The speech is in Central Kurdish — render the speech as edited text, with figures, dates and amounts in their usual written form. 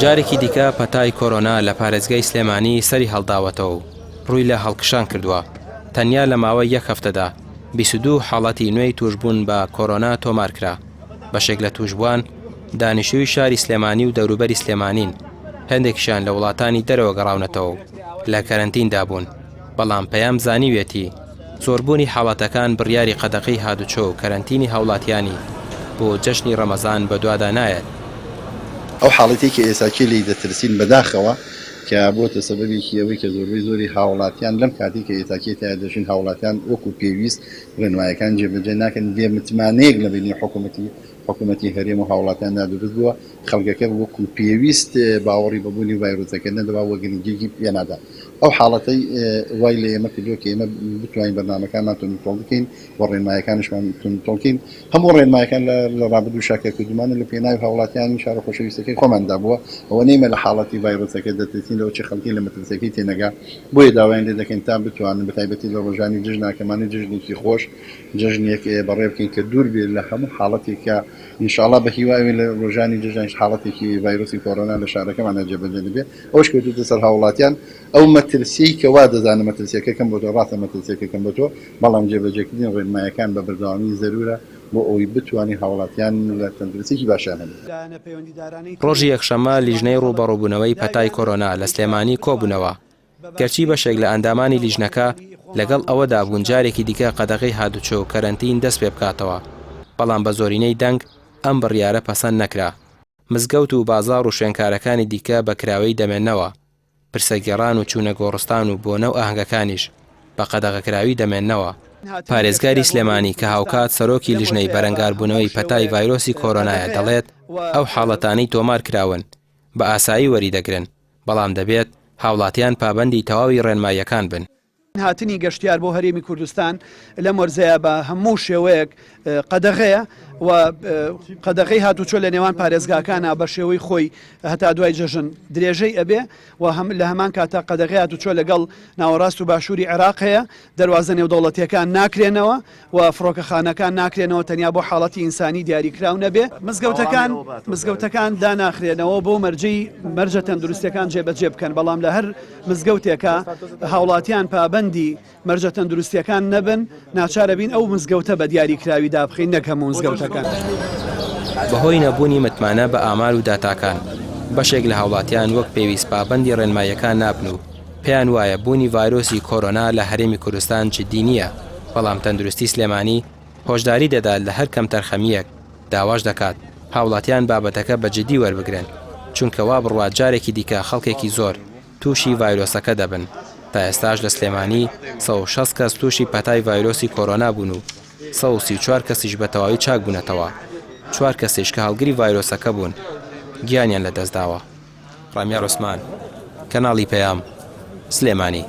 جارێکی دیکە پەتای کۆرۆنا لە پارێزگای سلێمانی سەری هەڵداوەتەوە و ڕووی لە هەڵکشان کردووە، تەنیا لە ماوەی یەک هەفتەدا 22 حاڵەتی نوێی تووشبوون بە کۆرۆنا تۆمارکرا، بەشێک لە تووشبووان دانیشتووی شاری سلێمانی و دەوروبەری سلێمانین، هەندێکیشیان لە وڵاتانی دەرەوە گەڕاونەتەوە و لە کەرەنتیندا بوون، بەڵام پەیام زانیویەتی زۆربوونی حاڵەتەکان بڕیاری قەدەغەی هاتوچۆ و کەرەنتینی هاوڵاتیانی بۆ جەژنی ڕەمەزان بەدوادا نایەت. ئەو حاڵەتەی کە ئێستا کێ لێی دەترسین بەداخەوە کە بۆتە سەبەبێکی ئەوەی کە زۆربەی زۆری هاوڵاتیان لەم کاتەی کە ئێستا کێ تیا دەژین هاوڵاتیان وەکو پێویست ڕێنمایەکان جێبەجێ ناکەن بێ متمانەیەک لە بەینی حکوومەتی حکوومەتی هەرێم و هاوڵاتیاندا دروست بووە خەڵکەکە وەکو پێویست باوەڕی بە بوونی ڤایرۆسەکە نەدەوا و گرنگیی پێ نادا. ئەو حاڵەتەی وای لە ئێمە کردووە کە ئێمە بتوانین بەرنامەکانمان توندوتۆڵ بکەین و ڕێنمایەکانیشمان توندوتۆڵ بکەین. هەموو ڕێنمایەکان لە ڕابردووشا کە کردوومانە لە پێناوی هاوڵاتیانی شارە خۆشەویستەکەی خۆماندا بووە. ئەوە نییە لە حاڵەتی ڤایرۆسەکە دەترسین لەوە چی خەڵکی لە مەترسیەکەی تێنەگا. بۆیە داوایان لێ دەکەین تا بتوانن بەتایبەتی لە ڕۆژانی جەژنا کە مانای جەژنێکی خۆش جەژنێک بەڕێ بکەین کە دوور بێت لە هەموو حاڵەتێک کە ان شاء اللە بە هیوای ئەوەی لە ڕۆژانی جەژنیش حاڵەتێکی ڤایرۆسی کۆرۆنا لە شارەکەماندا جێبەجێ نەبێت ئەوەش کەوتووتە سەر هاوڵاتیان ئەو مەترسیەی کە وا دەزانن مەترسیەکە کەم بۆتەوە ڕاستە مەترسیەکە کەم بۆتەوە بەڵام جێبەجێکردنی ڕێنمایەکان بە بەردەوامی زەرورە بۆ ئەوەی بتوانین هاوڵاتیان لە تەندروستیەکی باشیان هەبێت. ڕۆژی یەکشەممە لیژنەی ڕووبەڕووبوونەوەی پەتای کۆرۆنا لە سلێمانی کۆبوونەوە، گەرچی بەشێک لە ئەندامانی لیژنەکە لەگەڵ ئەوەدا بوون جارێکی دیکە قەدەغەی هاتوچۆ و کەرەنتین دەست پێبکاتەوە، بەڵام بە زۆرینەی دەنگ ئەم بڕیارە پەسەند نەکرا. مزگەوت و بازاڕ و شوێنکارەکانی دیکە بە کراوەیی دەمێننەوە، پرسەگێڕان و چوونە گۆڕستان و بۆنە و ئاهەنگەکانیش بە قەدەغەکراوی دەمێننەوە. پارێزگاری سلێمانی کە هاوکات سەرۆکی لیژنەی بەرەنگاربوونەوەی پەتای ڤایرۆسی کۆرۆنایە دەڵێت، ئەو حاڵەتانەی تۆمارکراون بە ئاسایی وەریدەگرن، بەڵام دەبێت هاوڵاتیان پابەندی تەواوی ڕێنماییەکان بن. هاتنی گەشتیار بۆ هەرێمی کوردستان لەم وەرزەیە بە هەموو شێوەیەک قەدەغەیە و قەدەغەی هاتوچۆ لە نێوان پارێزگاکانە بە شێوەی خۆی هەتا دوای جەژن درێژەی ئەبێ و هەم لە هەمان کاتا قەدەغەی هاتوچۆ لەگەڵ ناوەڕاست و باشووری عێراق هەیە دەروازە نێودەوڵەتیەکان ناکرێنەوە و فڕۆکەخانەکان ناکرێنەوە تەنیا بۆ حاڵەتی ئینسانی دیاریکراو نەبێ. مزگەوتەکان مزگەوتەکان داناخرێنەوە بەو مەرجەی مەرجە تەندروستیەکان جێبەجێ بکەن، بەڵام لە هەر مزگەوتێکا هاوڵاتیان پابەندی مەرجە تەندروستیەکان نەبن ناچارەبین ئەو مزگەوتە بە دیاریکراوی دابخەین نەک هەموو مزگەوتەکان. بەهۆی نەبوونی متمانە بە ئامار و داتاکان، بەشێک لە هاوڵاتیان وەک پێویست پابەندی ڕێنماییەکان نابن و پێیان وایە بوونی ڤایرۆسی کۆرۆنا لە هەرێمی کوردستان جدی نییە، بەڵام تەندروستی سلێمانی هۆشداری دەدات لە هەر کەمتەرخەمییەک، داواش دەکات هاوڵاتیان بابەتەکە بە جدی وەربگرن، چونکە وا بڕوات جارێکی دیکە خەڵکێکی زۆر تووشی ڤایرۆسەکە دەبن، تا ئێستاش لە سلێمانی 160 کەس تووشی پەتای ڤایرۆسی کۆرۆنا بوون و 134 کەسیش بە تەواوی چاکبوونەتەوە، چوار کەسیش کە هەڵگری ڤایرۆسەکە بوون گیانیان لەدەستداوە. ڕامیار عوسمان، کەناڵی پەیام، سلێمانی.